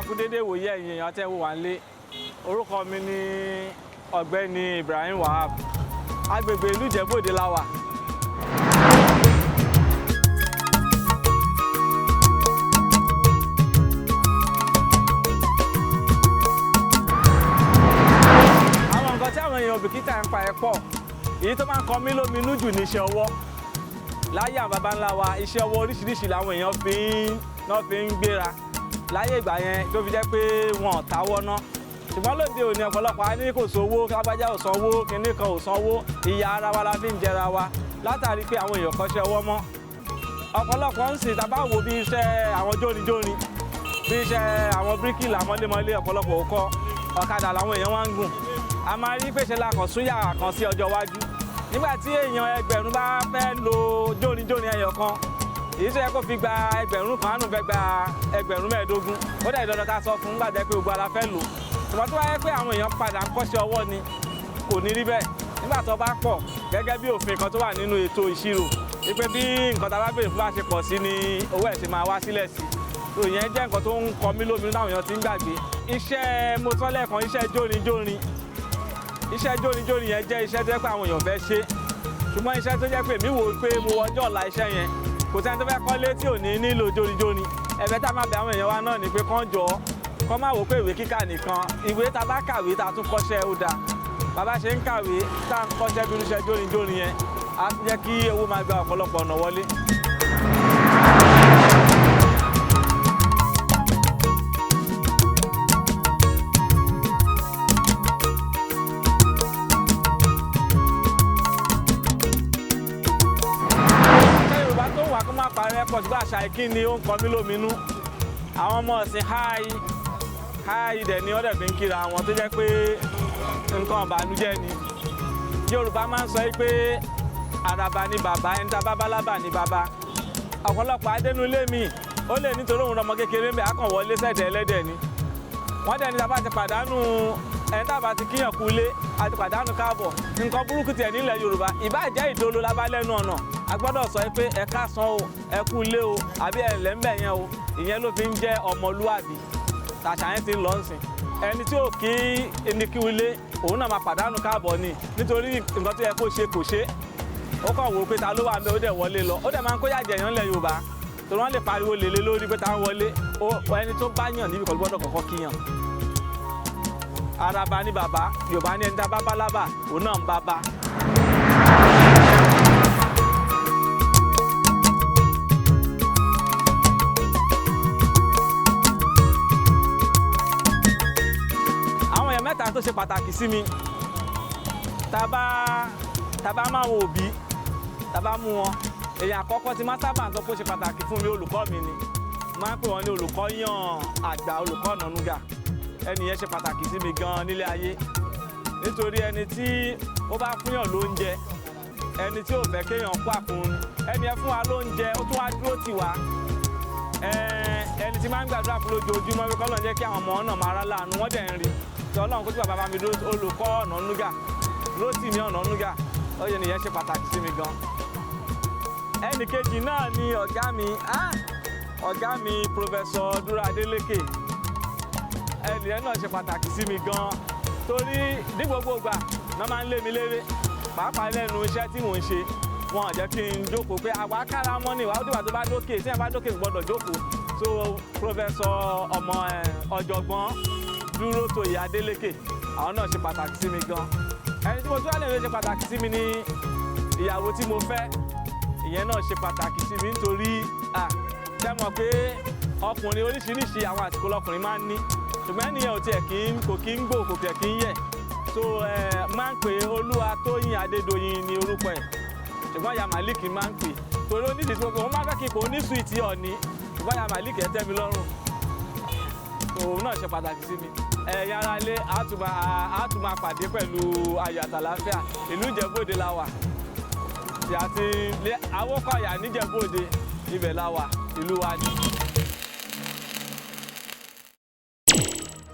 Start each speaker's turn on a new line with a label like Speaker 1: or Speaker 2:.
Speaker 1: Kú dédé wòye ẹ̀yin èèyàn tẹ́ wò wá nílé. Orúkọ mi ni Ọ̀gbẹ́ni Ibrahim Wahab. Agbègbè ìlú Ìjẹ̀bú-Òde la wà. Àwọn nǹkan tí àwọn èèyàn bìkítà ń pa ẹ̀ pọ̀. Èyí tó máa ń kọ mí lóminú jù ní iṣẹ́ ọwọ́. Láyé àwọn baba ńlá wa, iṣẹ́ ọwọ́ oríṣiríṣi làwọn èèyàn fi ń náà fi ń gbéra láyé ìgbà yẹn, tó fi jẹ́ pé wọn ò táwọ́ ná. Ṣùgbọ́n lóde òní, ọ̀pọ̀lọpọ̀ á ní kò sówó, lágbájá ò sanwó, kinní kan ò sanwó. Ìyà ara wa la fi ń jẹra wa látàrí pé àwọn èèyàn kọ́ṣẹ́ ọwọ́ mọ́. Ọ̀pọ̀lọpọ̀ ń sìn, tá a bá wo bí iṣẹ́ àwọn jórinjórin, bí iṣẹ́ àwọn bíríkìlà, mọ́lémọ́lé, ọ̀pọ̀lọpọ̀ ò kọ́. Ọ̀kadà làwọn èèyàn wá ń gùn. A máa rí pèsè la kàn súnyà kan sí ọjọ́ iwájú. Nígbà tí èèyàn 1,000 bá fẹ́ lo jórinjórin ẹyọ kan, èyí tó yẹ kó fi gba 1,000, àánú fẹ́ gba 25,000, ó dẹ̀ dandan ká sọ fún gbàdẹ́ pé gbogbo ara fẹ́ lò. Ṣùgbọ́n tó wáyé pé àwọn èèyàn padà ń kọ́ṣẹ́ ọwọ́ ni, kò ní rí bẹ́ẹ̀. Nígbà tó bá pọ̀, gẹ́gẹ́ bí òfin kan tó wà nínú ètò ìṣirò wípé bí nǹkan tá a bá béèrè fún bá ṣe pọ̀ sí ni owó ẹ̀ ṣe máa wá sílẹ̀ sí. Tó ìyẹn jẹ́ nǹkan tó ń kọ mí lóminú táwọn èèyàn ti ń gbàgbé iṣẹ́. Mo sọ lẹ́ẹ̀kan, iṣẹ́ jórinjórin. Iṣẹ́ jórinjórin yẹn jẹ́ iṣẹ́ tó jẹ́ pé àwọn èèyàn fẹ́ ṣe, ṣùgbọ́n iṣẹ́ tó jẹ́ pé mi wò ó pé mo wọ ọjọ́ ọ̀la iṣẹ́ yẹn, kò sẹ́ni tó fẹ́ kọ́lé tí ò ní nílò jórinjórin. Ẹ̀bẹ̀ tá a máa bẹ̀ àwọn èèyàn wa náà ni pé kán jọ kán má wò pé ìwé kíkà nìkan. Ìwé tá a bá kàwé, tá a tún kọ́ṣẹ́, ó dáa. Bàbá ṣe ń kàwé, tá a ń kọ́ṣẹ́ bí irúṣẹ́ jórinjórin yẹn, á jẹ́ kí owó máa gba ọ̀pọ̀lọpọ̀ ọ̀nà wọlé. Àṣà Yorùbá tó wà kó má parẹ́ pọ̀, ṣùgbọ́n àṣà ìkíni, ó ń kọ mí lóminú. Àwọn ọmọ ọ̀sìn, "Hi, hi" dẹ̀ ni wọ́n dẹ̀ fi ń kíra wọn, tó jẹ́ pé nǹkan ìbànújẹ́ ni. Yorùbá máa ń sọ pé àràbà ni bàbá, ẹni tá a bá bá lábà ni bàbá. Ọ̀pọ̀lọpọ̀ adénúlé mi, ó lè nítorí òun ọmọ kékeré ń bẹ̀, á kàn wọlé sẹ̀dẹ̀ ẹlẹ́dẹ̀ ni. Wọ́n dẹ̀ ní tá a bá ti pàdánù ẹni tá a bá ti kíyàn kú lé, a ti pàdánù káàbọ̀. Nǹkan burúkú tiẹ̀ nílẹ̀ Yorùbá, ìbá jẹ́ ìdolo la bá lẹ́nu ọ̀nà, a gbọ́dọ̀ sọ pé ẹ káàsán o, ẹ kú ilé o, àbí ẹ ǹlẹ́ ń bẹ̀ yẹn o. Ìyẹn ló fi ń jẹ́ ọmọlúwàbí. Tàṣà yẹn ti ń lọ ń sìn. Ẹni tí ò kí ẹni kí ilé, òun náà máa pàdánù káàbọ̀ ni, nítorí nǹkan tó yẹ kó ṣe kò ṣe. Ó kàn wò ó pé ta ló wà ń bẹ, ó dẹ̀ wọlé lọ. Ó dẹ̀ máa ń kó yàjẹ̀ yàn lẹ̀ Yorùbá, torí wọ́n lè pariwo lèlé lórí pé ta ń wọlé. Ẹni tó bá yàn níbi kan gbọ́dọ̀ kọ́kọ́ kíyàn. Araba ní bàbá. Yorùbá ní ẹni tá a bá bá lábà, òun náà ń bá bá. Àwọn èèyàn mẹ́ta tó ṣe pàtàkì sí mi, tá bá máa wo òbí, tá bá mú wọn, èèyàn àkọ́kọ́ tí máa sábà sọ pé ó ṣe pàtàkì fún mi, olùkọ́ mi ni. Máa ń pè wọ́n ní olùkọ́ yàn àgbà, olùkọ́ Ọ̀nànúgà. Ẹni yẹn ṣe pàtàkì sí mi gan-an nílé ayé, nítorí ẹni tí ó bá fúnyàn lóúnjẹ, ẹni tí ò fẹ́ kéèyàn kó àkùnrin, ẹni yẹn fún wa lóúnjẹ, ó tún wá dúró tì wá. Ẹni tí máa ń gbàdúrà fún lójoojúmọ́ pé k'Ọlọ́run jẹ́ kí àwọn ọmọ náà máa rá láàánú, wọ́n dẹ̀ ń rí tí Ọlọ́run kó tí bàbá mi dúró. Olùkọ́ Ọ̀nànúgà, Rótìmí Ọ̀nànúgà, ó yẹ nìyẹn ṣe pàtàkì sí mi gan. Ẹnì kejì náà ni ọ̀gá mi, ọ̀gá mi Professor Dúró Adélékè. Ẹnì yẹn náà ṣe pàtàkì sí mi gan, torí ní gbogbo ìgbà náà máa ń lé mi léré, pàápàá lẹ́nu iṣẹ́ tí mò ń ṣe. Wọn ò jẹ́ kí n jókòó pé àwa kára mọ́ ni ìwà ó dìgbà tó bá dókè. Tí ẹ bá dókè, kò gbọ́dọ̀ jókòó. So Professor ọmọ ọ̀jọ̀gbọ́n Dúró Tóyè Adélékè, àwọn náà ṣe pàtàkì sí mi gan. Ẹni tí mo tún wà lè ṣe pàtàkì sí mi ni ìyàwó tí mo fẹ́. Ìyẹn náà ṣe pàtàkì sí mi, nítorí ṣe mọ̀ pé ọkùnrin, oríṣiríṣi àwọn àsìkò lọkùnrin máa ń ní, ṣùgbọ́n ẹnìyẹn ò tiẹ̀ kí ń kò kí ń gbò, kò tiẹ̀ kí ń yẹ̀. So máa ń pè Olúwatóyìn Adédoyin ní orúkọ ẹ̀, ṣùgbọ́n ìyá Malik máa ń pè, torí onídìí tí mo máa fẹ́ kí n pò ní sweet ọ̀ní, ṣùgbọ́n ìyá Malik ẹ̀ tẹ́ mi lọ́rùn. Òun náà ṣe pàtàkì sí mi. Ẹ̀yin ará ilé, á tún máa pàdé pẹ̀lú ayọ̀ àtàlàáfíà. Ìlú Ìjẹ̀bú-Òde la wà tí a ti Awókọ̀yà níjẹ̀bú-Òde, ibẹ̀ la wà, ìlú wa ni.